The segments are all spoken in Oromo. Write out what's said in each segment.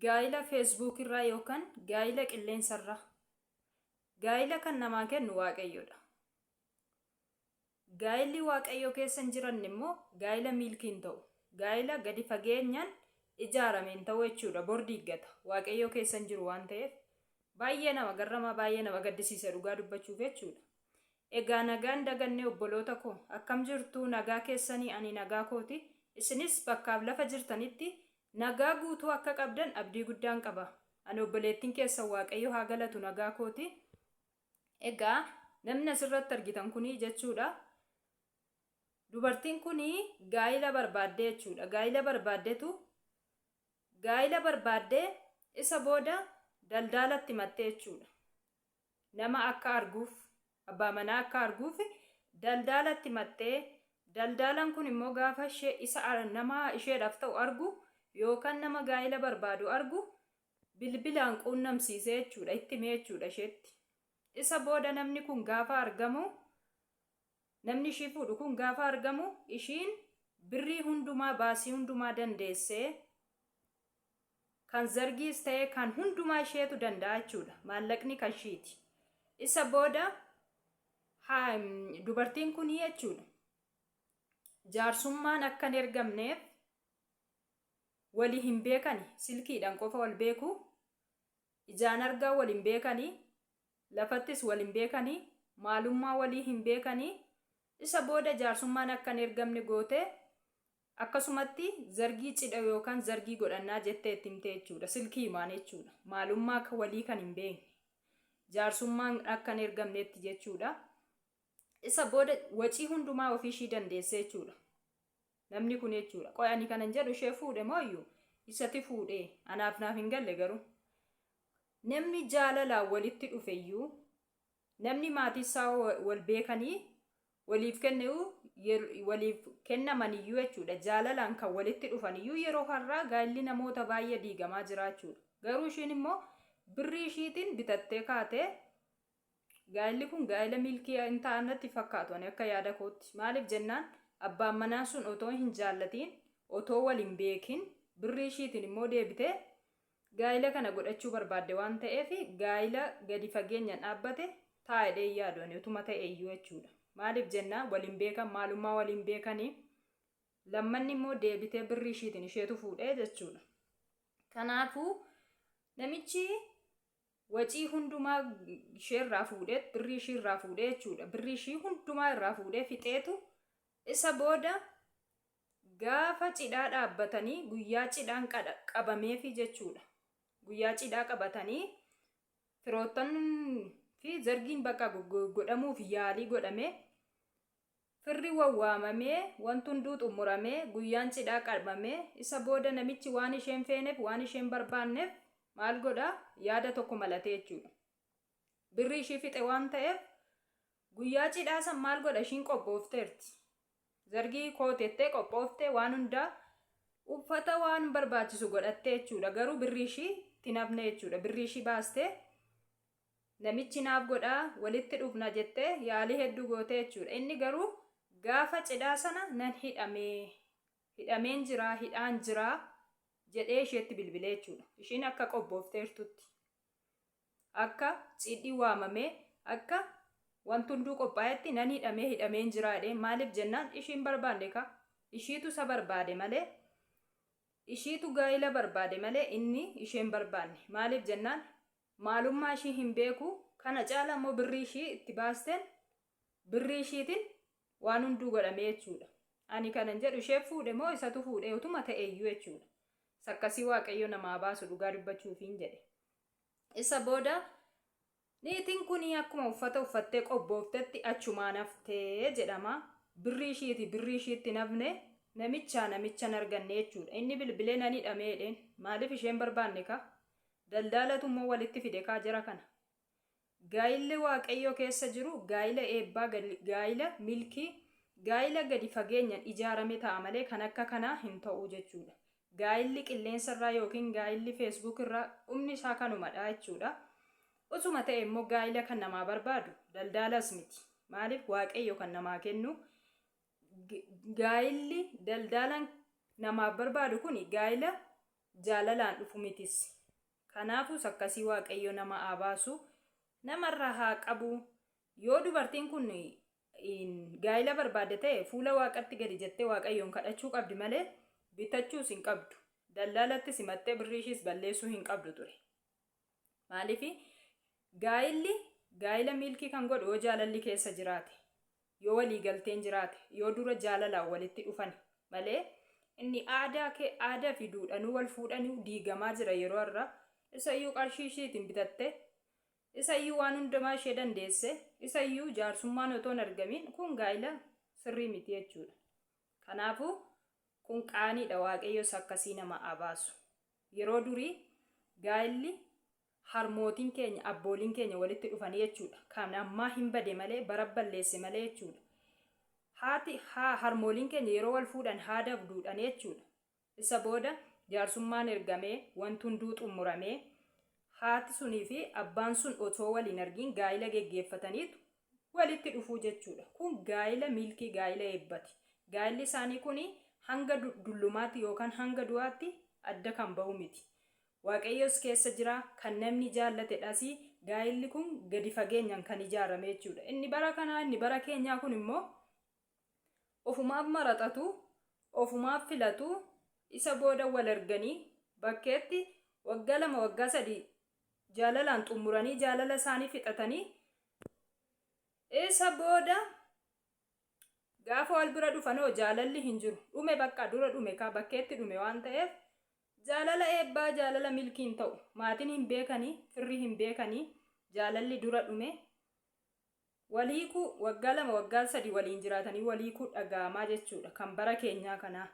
Gaa'ila Facebook irraa yookaan gaa'ila qilleensa irraa. Gaa'ila kan namaa kennu Waaqayyodha. Gaa'illi Waaqayyo keessa hin jiranne immoo gaa'ila miilkii hin ta'u. Gaa'ila gadi fageenyaan ijaarame hin ta'u jechuudha. Bor diiggata. Waaqayyo keessa hin jiru waan ta'eef. Baay'ee nama garrama, baay'ee nama gaddisiisa dhugaa dubbachuuf jechuudha. Egaa nagaan dagannee obboloota koo akkam jirtu nagaa keessanii ani nagaa kooti. Isinis bakkaaf lafa jirtanitti nagaa guutuu akka qabdan abdii guddaan qaba. Ani obboleettiin keessan Waaqayyo haa galatu nagaa kooti. Egaa namni asirratti argitan kuni jechuudha. Dubartiin kuni gaa'ila barbaaddee jechuudha. Gaa'ila barbaaddetu gaa'ila barbaaddee isa booda daldaalatti himattee jechuudha. Nama akka arguuf abbaa manaa akka arguuf daldaalatti himattee daldaalaan kun immoo gaafa ishee isa nama isheedhaaf ta'u argu yookaan nama gaa'ila barbaadu argu bilbilaan quunnamsiisee jechuudha itti himee jechuudha isheetti. Isa booda namni kun gaafa argamu namni ishii fuudhu kun gaafa argamu ishiin birrii hundumaa baasii hundumaa dandeessee kan zargiis ta'ee kan hundumaa isheetu danda'a jechuudha. Maallaqni kan ishiiti. Isa booda dubartiin kun jechuudha jaarsummaan akka hin ergamneef wali hin beekani silkiidhaan qofa wal beeku ijaan argaa wal hin beekani lafattis wal hin beekani maalummaa walii hin beekani isa booda jaarsummaan akka hin ergamne gootee akkasumatti zargii cidha yookaan zargii godhannaa jettee itti himte jechuudha silkii himaan jechuudha maalummaa akka walii kan hin beekne jaarsummaan akka hin ergamnetti jechuudha isa booda wacii hundumaa ofii ishii dandeessee jechuudha Namni kun jechuudha. Qoy ani kanan jedhu ishee fuudhe moo iyyuu isati fuudhee anaaf naaf hin galle garuu. Namni jaalalaan walitti dhufe iyyuu namni maatii isaa wal beekanii waliif kennu waliif kennaman iyyuu jechuudha. Jaalalaan kan walitti dhufan iyyuu yeroo har'aa gaa'illi namoota baay'ee diigamaa jira jechuudha. Garuu ishiin immoo birrii ishiitiin bitattee kaatee Gaa'illi kun gaa'ila milkii hin ta'an natti fakkaatu ani akka yaada kootti. Maaliif jennaan abbaan manaa sun otoo hin jaallatiin, otoo wal hin beekin, birrii ishiitiin immoo deebitee gaa'ila kana godhachuu barbaadde waan ta'eef gaa'ila gadi fageenyaan dhaabbate ta'a jedhee hin yaadu ani utuma ta'e iyyuu jechuudha. Maaliif jennaan wal hin beekan, maalummaa wal hin beekanii, lammanni immoo deebitee birrii ishiitiin isheetu fuudhee jechuudha. Kanaafuu namichi Wacii hundumaa ishee irraa fuudhee birrii ishii irraa fuudhee jechuudha. Birrii ishii hundumaa irraa fuudhee fixeetu isa booda gaafa cidhaa dhaabbatanii guyyaa cidhaan qabameefi jechuudha. Guyyaa cidhaa qabatanii firoottan fi zargiin bakka godhamuuf yaalii godhamee Firri wawwaamamee, wanti hunduu xumuramee, guyyaan cidhaa qabamee, isa booda namichi waan ishee hin feeneef, waan ishee hin barbaanneef maal godha? Yaada tokko malatee jechuudha. Birrii ishii fixe waan ta'eef guyyaa cidhaa san maal godha? Ishiin qophoofteerti. Zargii kootettee qophooftee waan hundaa uffata waan barbaachisu godhattee jechuudha. Garuu birrii ishii itti hin hafne jechuudha. Birrii ishii baastee Namichi naaf godhaa walitti dhufna jettee yaalii hedduu gootee jechuudha. Inni garuu gaafa cidhaa sana nan hidhamee hidhameen jiraa hidhaan jiraa jedhee isheetti bilbilee jechuudha. Ishiin akka qobboofteertutti akka cidhi waamamee akka wanti hunduu qophaa'etti nan hidhamee hidhameen jiraa jedhee maaliif jennaan ishiin barbaanne kaa ishiitu isa barbaade malee ishiitu gaa'ila barbaade malee inni isheen barbaanne maaliif jennaan Maalummaa ishii hin beeku, kana caala immoo birrii ishii itti baasteen birrii ishiitin waan hunduu godhamee jechuudha. Ani kanan jedhu ishee fuudhe moo isatu fuudhe utuma ta'e iyyuu jechuudha. Sakkasii Waaqayyo namaa baasu dhugaa dubbachuufiin jedhe. Isa booda niitiin kun akkuma uffata uffattee qobbooftetti achumaan haftee jedhama. Birrii ishiiti birrii ishiitti hin hafne namichaa namicha hin arganne jechuudha. Inni bilbilee nan hidhamee jedheen maaliif isheen barbaanne kaa? Daldaalatu immoo walitti fide kaa jara kana. Gaa'illi Waaqayyoo keessa jiru gaa'ila eebbaa gaa'ila milkii gaa'ila gadi fageenyan ijaarame ta'a malee kan akka kanaa hin ta'u jechuudha. Gaa'illi qilleensa irraa yookiin gaa'illi Facebook irraa dhumni isaa kanumadha jechuudha. Utuma ta'e immoo gaa'ila kan namaa barbaadu daldaalas miti. Maaliif Waaqayyo kan namaa kennu gaa'illi daldaalan namaaf barbaadu kuni gaa'ila Jaalalaan dhufu mitis. Kanaafus akkasii Waaqayyo nama haa baasu, namarraa haa qabu. Yoo dubartiin kun gaa'ila barbaadde ta'e fuula Waaqatti gadi jettee Waaqayyoon kadhachuu qabdi malee bitachuus hin qabdu. Dallaalatti simattee birrii ishiis balleessuu hin qabdu ture. Maaliif gaa'illi gaa'ila miilkii kan godhu yoo jaalalli keessa jiraate, yoo walii galteen jiraate, yoo dura jaalalaan walitti dhufan malee inni aadaa kee aadaa fi duudhanuu wal fuudhanii diigamaa jira yeroo har'a. Isayyuu qarshii ishiitiin bitatte, isayyuu waan hundumaa ishee dandeesse, isayyuu jaarsummaan otoo hin argamiin kun gaa'ila sirrii miti jechuudha. Kanaafuu kun qaaniidha Waaqayyos akkasii nama abaasu. Yeroo durii gaa'illi harmootiin keenya abbooliin keenya walitti dhufanii jechuudha. Kan ammaa hin bade malee bara balleesse malee jechuudha. Haati haa harmooliin keenya yeroo wal fuudhan haadaaf duudhanii jechuudha. Isa booda jaarsummaan ergamee wanti hunduu xumuramee haati sunii fi abbaan sun otoo wal hin argiin gaa'ila geggeeffataniitu walitti dhufuu jechuudha. Kun gaa'ila milkii gaa'ila eebbati. Gaa'illi isaanii kun hanga dullumaatti yookaan hanga du'aatti adda kan bahu miti. Waaqayyos keessa jira kan namni jaallatedhas gaa'illi kun gadi fageenyaan kan ijaarame jechuudha. Inni bara kanaa inni bara keenyaa kun immoo ofumaaf maraxatu, ofumaaf filatu, isa booda wal arganii bakkeetti waggaa 2 waggaa 3 jaalalaan xumuranii jaalala isaanii fixatanii isa booda gaafa wal bira dhufanoo jaalalli hin jiru. Dhume bakka dura dhume kaa bakkeetti dhume waan ta'eef jaalala eebbaa jaalala milkii hin ta'u. Maatiin hin beekanii, firri hin beekanii jaalalli dura dhume. Wal hiikuu waggaa 2 waggaa 3 waliin jiraatanii wal hiikuu dhaga'amaa jechuudha kan bara keenyaa kanaa.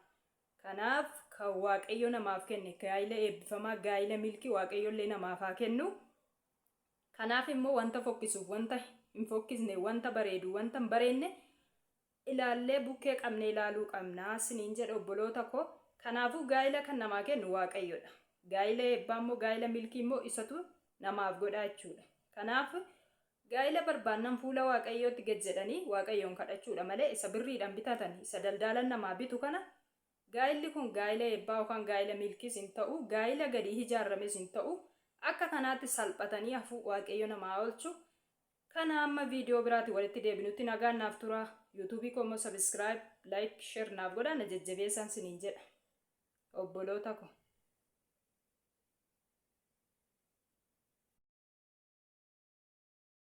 Kanaaf kan Waaqayyo namaaf kenne gaa'ila eebbifamaa gaa'ila milkii Waaqayyo illee namaaf haa kennu. Kanaaf immoo wanta fokkisuuf wanta hin fokkisne wanta bareedu wanta hin bareedne ilaallee bukkee qabnee ilaaluu qabna siniin jedha obboloota koo. Kanaafuu gaa'ila kan namaa kennu Waaqayyodha. Gaa'ila eebbaa immoo gaa'ila milkii immoo isatu namaaf godha jechuudha. Kanaaf gaa'ila barbaannan fuula Waaqayyootti gad jedhanii Waaqayyoon kadhachuudha malee isa birriidhaan bitatan isa daldaalan namaa bitu kana gaa'illi kun gaa'ila eebbaa yookaan gaa'ila milkiis hin ta'u gaa'ila gadi ijaarames hin ta'u akka kanaatti salphatanii hafuu Waaqayyo namaa oolchu. Kana amma viidiyoo biraatti walitti deebinutti nagaan naaf tura. Yuutuubii koo immoo subscribe, like, share naaf godhaa na jajjabeessaan siniin jedha. Obboloota ko.